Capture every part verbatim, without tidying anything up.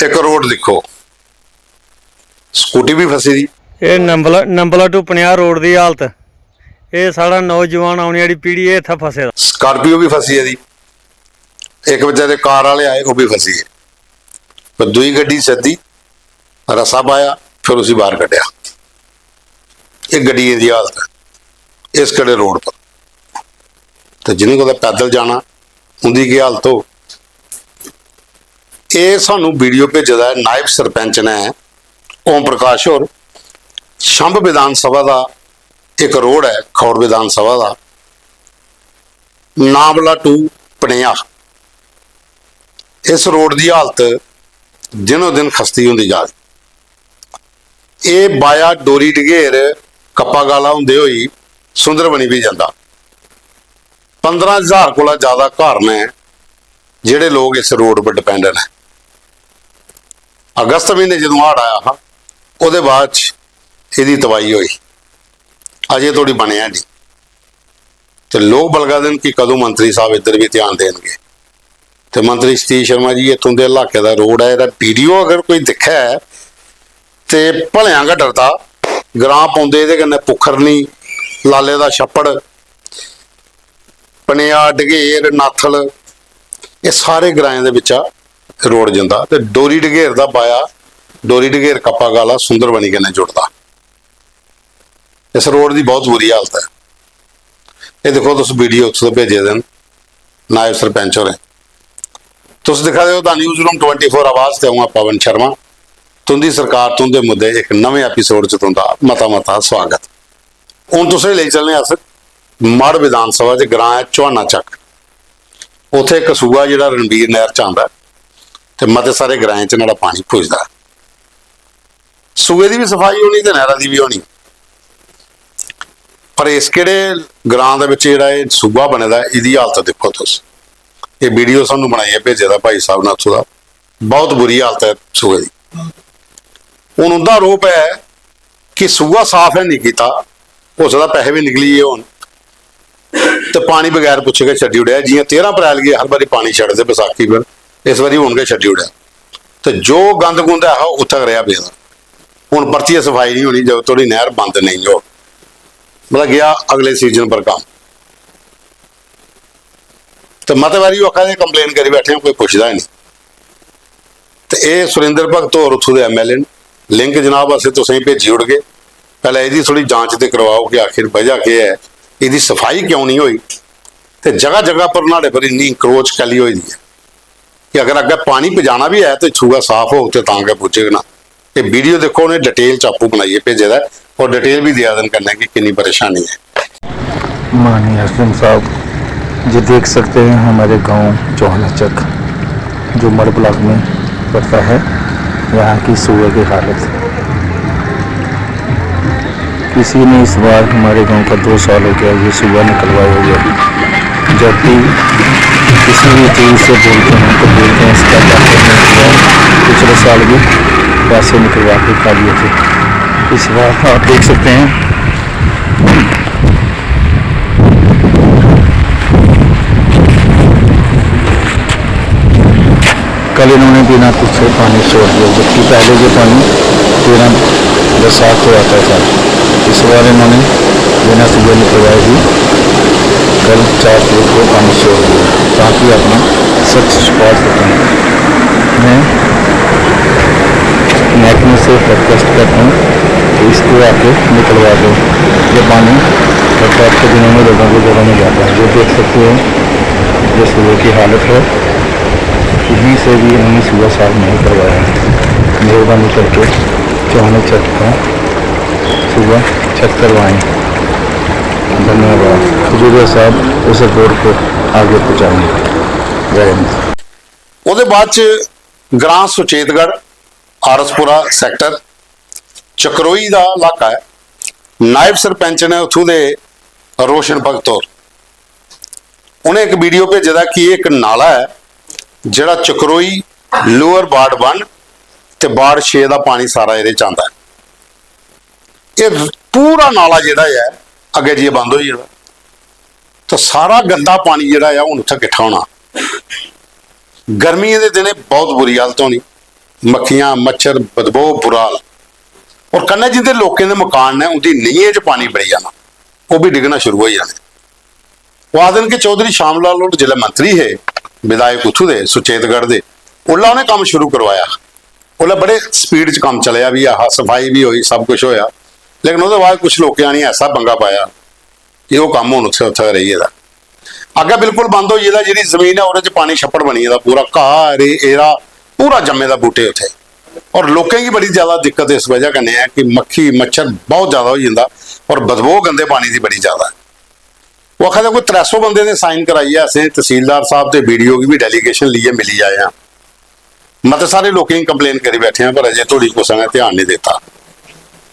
इक रोड दिक्खो, स्कूटी बी फसी दी। एह् नंबला, नंबला टू पनेहा रोड दी हालत, एह् साढ़ा नौजवान, औने आह्ली पीढ़ी, एह् इत्थै फसे दा। स्कार्पियो बी फसी दी, इक बचैरे कार आह्ले आए, ओह् बी फसी गे। पर दूई गड्डी सद्दी, रस्सा पाया, फिर उसी बाहर कड्ढेआ। एह् गड्डियें दी हालत ऐ इस कड़े रोड पर। ते जि'नें कुतै पैदल जाना, उं'दी केह् हालत होग? एह् सानूं वीडियो भेजे दा ऐ नायब सरपंच ने, ओम प्रकाश होर। छंब विधान सभा दा इक रोड ऐ, खौड़ विधान सभा दा, नांबला टू पनेहा। इस रोड दी हालत दिनों दिन खस्ती होंदी जा दी। एह् बाया डोरी डगेर, कप्पा गाला होंदे होई सुंदरबनी बी जंदा। पंदरां ज्हार कोला ज्यादा घर न जेह्ड़े लोक इस रोड पर डिपेंड न। अगस्त म्हीने जदूं हाड़ आया हा, ओह्दे बाद च एह्दी तबाही होई, अजें धोड़ी बनेआ नेईं। ते लोक बलगा दे न कि कदूं मंत्री साहब इद्धर बी ध्यान देनगे। ते मंत्री सतीश शर्मा जी, एह् तुं'दे इलाके दा रोड ऐ, एह्दा वीडियो अगर कोई दिक्खै ते भलेआं गै डरदा। ग्रां पौंदे एह्दे कन्नै पुखरनी, लाले दा छप्पड़, पनेआ, डगेर, नाथल, एह् सारे ग्राएं दे बिच्चा रोड जंदा। ते डोरी डगेर दा बाया, डोरी डगेर कप्पा गाला सुंदरबनी कन्नै जुड़दा। इस रोड दी बहुत बुरी हालत ऐ। एह् दिक्खो तुस, वीडियो उत्थूं दे भेजे दे न नायब सरपंच होरें। तुस दिक्खा दे ओ the news room twenty four आवाज ते अ'ऊं आं पवन शर्मा। तुं'दी सरकार, तुं'दे मुद्दे इक नमें एपिसोड च तुं'दा मता मता स्वागत। हून तुसें लेई चलने अस मढ़ विधान सभा च, ग्रां ऐ चौहाना चक। उत्थै इक सूआ जेह्ड़ा रणबीर नैह्र च आंदा ऐ ते मते सारे ग्राएं च न्हाड़ा पानी पुजदा ऐ। सूए दी बी सफाई होनी ते नैह्रा दी बी होनी। पर इस केह्ड़े ग्रां दे बिच जेह्ड़ा एह् सूआ बने दा ऐ, एह्दी हालत दिक्खो तुस। एह् वीडियो सानू बनाइयै भेजे दा भाई साहब ने उत्थूं दा। बहुत बुरी हालत ऐ सूए दी। हून उं'दा आरोप ऐ कि सूआ साफ है नहीं कीता, हो सकदा पैसे बी निकली गे होन, ते पानी बगैर पुच्छे गै छड्डी ओड़ेआ। जि'यां तेरां अप्रैल गी हर बारी पानी छड्डदे बसाखी पर, इस बारी हून गै छड्डी ओड़ेआ। ते जो गंद गुंद ऐ हा, उत्थै गै रेहा पेदा। हून परतियै सफाई नहीं होनी जदूं तोड़ी नैह्र बंद नेईं होग। मतलब गेआ अगले सीजन पर कम्म। ते मते बारी ओह् आखा दे complain करी बैठे आं, कोई पुछदा गै नेईं। ते एह् सुरेंद्र भगत होर उत्थूं दे MLA न। Link जनाब असें तुसेंगी भेजी ओड़गे। पैह्लें एह्दी थोह्ड़ी जांच ते करवाओ कि आखिर वजह केह् ऐ, एह्दी सफाई क्यों नेईं होई ते जगह जगह पर न्हाड़े पर इन्नी encroach कैल्ली होई दी ऐ कि अगर अग्गें पानी पजाना बी ऐ ते सूआ साफ होग ते तां गै पुज्जग ना। एह् वीडियो दिक्खो, उ'नें detail च आपूं बनाइयै भेजे दा ऐ और detail बी देआ दे न कन्नै कि किन्नी परेशानी ऐ। माननीय एसडीएम साहब, ये देख सकते हैं हमारे गांव चौहाना चक, जो मड़ ब्लॉक में पड़ता है, यहाँ की सुबह की हालत। किसी ने इस बार हमारे गांव का दो साल हो गया, ये सुबह निकलवाए हुए। जब भी किसी भी चीज़ से बोलते हैं तो बोलते हैं, इसका क्या करना हुआ? पिछले साल भी पैसे निकलवा के खा लिए थे। इस बार आप देख सकते हैं, कल इन्होंने बिना पूछे पानी छोड़ दिया, जबकि पहले ये पानी बिना बरसात को आता था। इस बार इन्होंने बिना सुबह निकलवाए ही कल चार तारीख को पानी छोड़ दिया, ताकि अपना सच छुपा सकें। मैं महकमे से रिक्वेस्ट करता हूँ कि इसको आके निकलवा दो। ये पानी बरसात के दिनों में लोगों के घरों में जाता है। ये देख सकते हो, ये सुबह की हालत है। कहीं से भी इन्होंने सुबह साफ नहीं करवाया है। मेहरबानी करके चौहाना चक का सुबह check करवाएं। धन्यवाद। जुबेर साहब, इस रिपोर्ट को आगे पहुँचाएं। जय हिंद। ओह्दे बाद च ग्रां सुचेतगढ़, आरएसपुरा sector, चकरोई दा इलाका ऐ। नायब सरपंच ने उत्थूं दे रोशन भगत होर, उ'नें इक वीडियो भेजे दा कि एह् इक नाला ऐ जेह्ड़ा चकरोई, लोअर वार्ड वन ते वार्ड छे दा पानी सारा एह्दे च आंदा ऐ। एह् पूरा नाला जेह्ड़ा ऐ अग्गें जाइयै बंद होई गेदा। ते सारा गंदा पानी जेह्ड़ा ऐ हून उत्थै किट्ठा होना। गर्मियें दे दिनें बहुत बुरी हालत होनी। मक्खियां, मच्छर, बदबू, बुरा हाल। और कन्नै जिंदे लोकें दे मकान न, उंदी नीहें च पानी बड़ी जाना, ओह् बी डिग्गना शुरू होई जाने। ओह् आखदे न कि चौधरी शाम लाल होर जिसलै मंत्री हे, विधायक उत्थूं दे, सुचेतगढ़ दे, उसलै उ'नें कम्म शुरू करवाया। उसलै बड़े स्पीड च कम्म चलेआ बी ऐ हा, सफाई बी होई, सब कुछ होएआ। लेकिन ओह्दे बाद कुछ लोकें आनियै ऐसा पंगा पाया कि ओह् कम्म हून उत्थै, उत्थै गै रेही गेदा। अग्गें बिल्कुल बंद होई गेदा, जेह्ड़ी जमीन ऐ ओह्दे च पानी छप्पड़ बनी गेदा, पूरा घाऽ, रे-, एरा पूरा जम्मे दा बूह्टे उत्थै। और लोकें गी बड़ी ज्यादा दिक्कत इस वजह कन्नै ऐ कि मक्खी मच्छर बहुत ज्यादा होई जंदा और बदबू गंदे पानी दी बड़ी ज्यादा ऐ। ओह् आखा दे कोई त्रै सौ बंदे दे साइन कराइयै असें तसीलदार साहब ते बीडीओ गी बी डेलीगेशन लेइयै मिली आए आं। मते सारे लोकें गी कंप्लेन करी बैठे आं, पर अजें धोड़ी कुसै ने ध्यान नहीं दित्ता।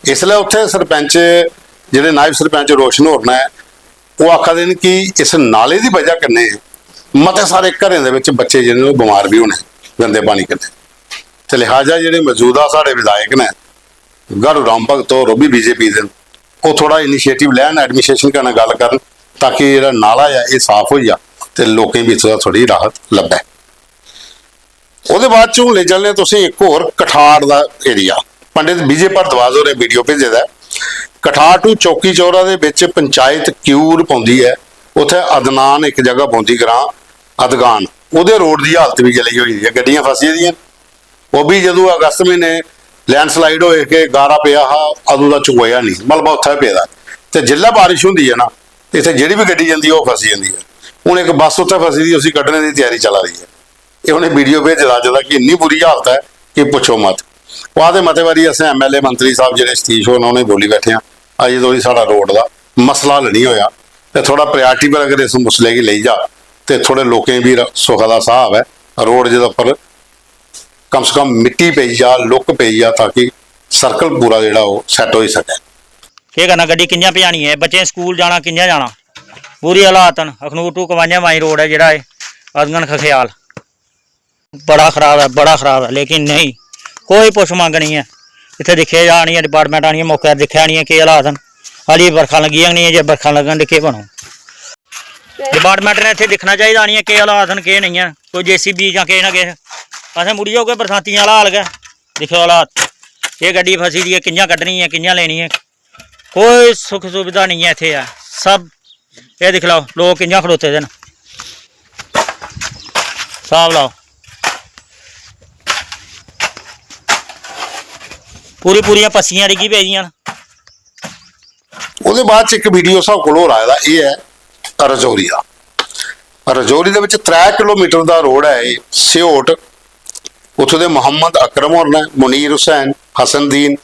इसलै उत्थै सरपंच, जेह्ड़े नायब सरपंच रोशन होर न, ओह् आखा दे न कि इस नाले दी बजह कन्नै मते सारे घरें दे बिच बच्चे जेह्ड़े न, ओह् बमार बी होने गंदे पानी कन्नै। ते लिहाजा जेह्ड़े मौजूदा साढ़े विधायक न, गाड़ू राम भगत होर, ओह् बी बीजेपी दे न, ओह् थोह्ड़ा इनिशिएटिव लैन, एडमिनिस्ट्रेशन कन्नै गल्ल करन, ताकि जेह्ड़ा नाला ऐ, एह् साफ होई जा ते लोकें गी बी इत्थूं दा थोह्ड़ी राहत लब्भै। ओह्दे बाद च हून लेई चलने तुसें इक होर कठाड़ दा एरिया। पंडित विजय भारद्वाज होरें वीडियो भेजे दा ऐ। कठाड़ टू चौकी चौरा दे बिच पंचायत क्यूर पौंदी ऐ, उत्थै अदनान इक जगह पौंदी, ग्रां अदगान, ओह्दे रोड दी हालत बी इ'यै लेई होई दी ऐ, गड्डियां फसी दियां। ओह् बी जदूं अगस्त म्हीने लैंडस्लाइड होए, कि गारा पेआ हा, अदूं दा चुकोआ निं, मलबा उत्थै गै पेदा। ते जिसलै बारिश होंदी ऐ ना, इत्थै जेह्ड़ी बी गड्डी जंदी ऐ, ओह् फसी जंदी ऐ। हून इक बस उत्थै फसी दी, उसी कड्ढने दी त्यारी चला दी ऐ। एह् उ'नें वीडियो भेजे दा अज्ज दा कि इन्नी बुरी हालत ऐ कि पुच्छो मत। ओह् आखदे मते बारी असें एमएलए मंत्री साहब जेह्ड़े सतीश होर न, उ'नेंगी बोली बैठे आं, अजें धोड़ी साढ़ा रोड दा मसला हल निं होएआ। ते थोह्ड़ा प्रायोरिटी पर अगर इस मसले गी लेई जा ते थोह्ड़े लोकें गी बी र-, सुखा दा साह् आवै, रोड जेह्दे उप्पर कम से कम मिट्टी पेई जा, लुक पेई जा, ताकि सर्कल पूरा जेह्ड़ा ओह् सैट्ट होई सकै। केह् करना, गड्डी कि'यां पजानी ऐ? बच्चें स्कूल जाना, कि'यां जाना? बुरी हालात न। अखनूर टू कमाइयां माई रोड ऐ जेह्ड़ा, एह् अदगन खख्याल। बड़ा खराब ऐ, बड़ा खराब ऐ, लेकिन नेईं, कोई पुच्छ मंग निं ऐ। इत्थै दिक्खेआ जा आनियै, डिपार्टमेंट आनियै मौके पर दिक्खेआ आनियै केह् हालात न। हाली बरखा लग्गी जानी ऐ, जे बरखा लग्गन ते केह् बनग? डिपार्टमेंट ने इत्थै दिक्खना चाहिदा आनियै केह् हालात न, केह् नेईं ऐ, कोई जेसीबी जां किश ना किश। असें मुड़ियै उ'ऐ बरसांती आह्ला हाल गै। दिक्खेओ हालात, एह् गड्डी फसी दी ऐ, कि'यां कड्ढनी ऐ, कि'यां लेनी ऐ, कोई सुख सुविधा नेईं ऐ इत्थै ऐ। सब एह् दिक्खी लैओ, लोक कि'यां खड़ोते दे न। स्हाब लाओ, पूरी पूरियां पस्सियां डिग्गी पेदियां न। ओह्दे बाद च इक वीडियो साढ़े कोल होर आए दा, एह् ऐ रजौरी दा। रजौरी दे बिच त्रै किलोमीटर दा रोड ऐ एह्, स्योट, उत्थूं दे मोहम्मद अकरम होर न, मुनीर हुसैन, हसनदीन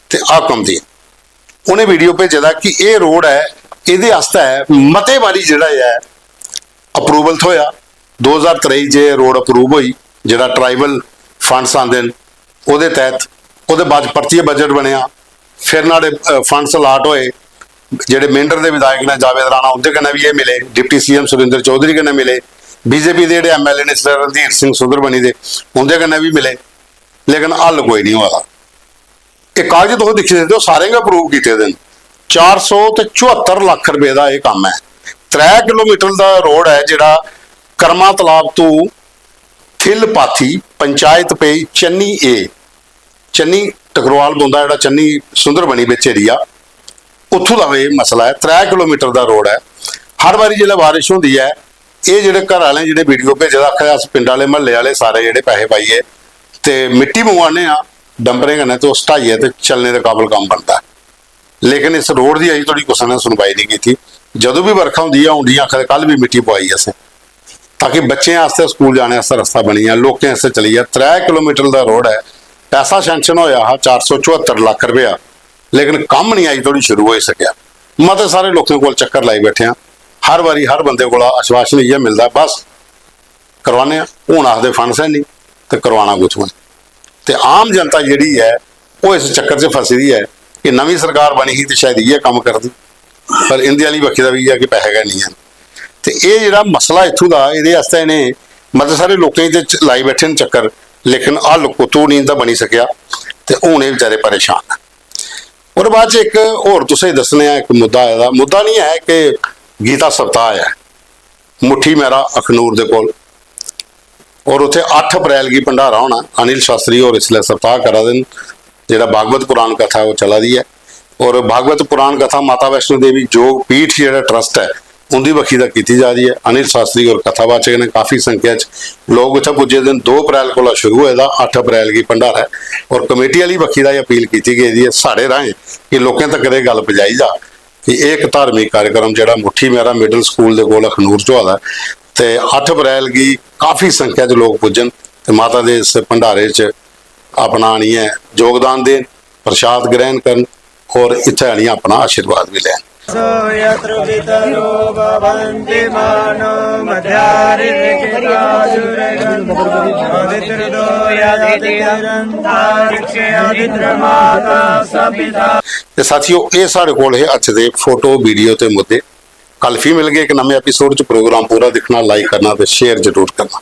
ते हाकमदीन। उ'नें वीडियो भेजे दा कि एह् रोड ऐ, एह्दे आस्तै मते बारी जेह्ड़ा ऐ अप्रूवल थ्होएआ। दो ज्हार त्रेई च एह् रोड अप्रूव होई, जेह्ड़ा ट्राइबल फंड्स आंदे न ओह्दे तैह्त। ओह्दे बाद परतियै बजट बनेआ, फिर न्हाड़े, अ, फंड्स अलाट होए। जेह्ड़े मेंढर दे विधायक न जावेद राणा, उं'दे कन्नै बी एह् मिले, डिप्टी सीएम सुरेंद्र चौधरी कन्नै मिले, बीजेपी दे जेह्ड़े एमएलए न इसलै रणधीर सिंह सुंदर बनी दे, उं'दे कन्नै बी मिले, लेकिन हल कोई निं होआ दा। एह् कागज तुस दिक्खी सकदे ओ, सारें गै अप्रूव कीते दे न। चार सौ ते चौहत्तर लक्ख रपेऽ दा एह् कम्म ऐ। त्रै किलोमीटर दा रोड ऐ जेह्ड़ा कर्मा तलाब तू थिल पाथी, पंचायत पेई चन्नी ए, चन्नी टकरोआल पौंदा जेह्ड़ा चन्नी सुंदरबनी बिच एरिया, उत्थूं दा एह् मसला ऐ। त्रै किलोमीटर दा रोड ऐ। हर बारी जिसलै बारिश होंदी ऐ, एह् जेह्ड़े घर आह्लें जेह्ड़े वीडियो भेजे दा, आखा दे अस पिंड आह्ले, म्हल्ले आह्ले सारे जेह्ड़े पैहे पाइयै ते मिट्टी मंगवाने आं डंपरें कन्नै, ते ओह् सटाइयै ते चलने दे काबल कम्म बनदा ऐ। लेकिन इस रोड दी अजें धोड़ी कुसै ने सुनवाई नेईं कीती। जदूं बी बरखा होंदी ऐ, हून जि'यां आखा दे कल बी मिट्टी पुआई असें, ताकि बच्चें आस्तै स्कूल जाने आस्तै रस्ता बनी जा, लोकें आस्तै चली जा। त्रै किलोमीटर दा रोड ऐ, पैसा सैंक्शन होएआ हा चार सौ चौहत्तर लक्ख रपेआ, लेकिन कम्म निं अजें धोड़ी शुरू होई सकेआ। मते सारे लोकें कोल चक्कर लाई बैठे आं, हर बारी हर बंदे कोला आश्वासन इ'यै मिलदा, बस करवाने आं। हून आखदे फंड्स है निं ते करवाना कुत्थुआं? ते आम जनता जेह्ड़ी ऐ, ओह् इस चक्कर च फसी दी ऐ कि नमीं सरकार बनी ही ते शायद इ'यै कम्म करदी, पर इं'दे आह्ली बक्खी दा बी इ'यै कि पैहे गै निं हैन। ते एह् जेह्ड़ा मसला इत्थूं दा, एह्दे आस्तै इ'नें मते सारे लोकें गी ते च-, लाई बैठे न चक्कर, लेकिन हल कुतू निं इं'दा बनी सकेआ। ते हून एह् बेचारे परेशान न। ओह्दे बाद च इक होर तुसेंगी दस्सने आं, इक मुद्दा आए दा, मुद्दा निं ऐ, इक गीता सप्ताह ऐ मुट्ठी मैरा अखनूर दे कोल। और उत्थै अट्ठ अप्रैल गी भंडारा होना। अनिल शास्त्री होर इसलै सप्ताह करा दे न, जेह्ड़ा भागवत पुराण कथा ओह् चला दी ऐ। और भागवत पुराण कथा माता वैष्णो देवी योग पीठ जेह्ड़ा ट्रस्ट ऐ, उं'दी बक्खी दा कीती जा दी ऐ। अनिल शास्त्री होर कथावाचक ने, काफी संख्या च लोक उत्थै पुज्जे दे न। दो अप्रैल कोला शुरू होए दा, अट्ठ अप्रैल गी भंडारा ऐ। और कमेटी आह्ली बक्खी दा एह् अपील कीती गेदी ऐ साढ़े राहें कि लोकें तगर एह् गल्ल पजाई जा कि एह् इक धार्मिक कार्यक्रम जेह्ड़ा मुट्ठी मेरा मिडल स्कूल दे कोल अखनूर च होआ दा ऐ, ते अट्ठ अप्रैल गी काफी संख्या च लोक पुज्जन ते माता दे इस भंडारे च अपना आनियै योगदान देन, प्रसाद ग्रहण करन और इत्थै आनियै अपना आशीर्वाद बी लैन। सो यत्र पितरो भवन्ति मानो मध्यारिकितासुरगन्धो। पवित्रतो यदितिरन्तरिक्षे यदित्रमाता स पिता। ते साथियो, एह् साढ़े कोल हे अज्ज दे फोटो, वीडियो ते मुद्दे। कल फ्ही मिलगे इक नमें एपिसोड च। प्रोग्राम पूरा दिक्खना, लाइक करना ते शेयर जरूर करना।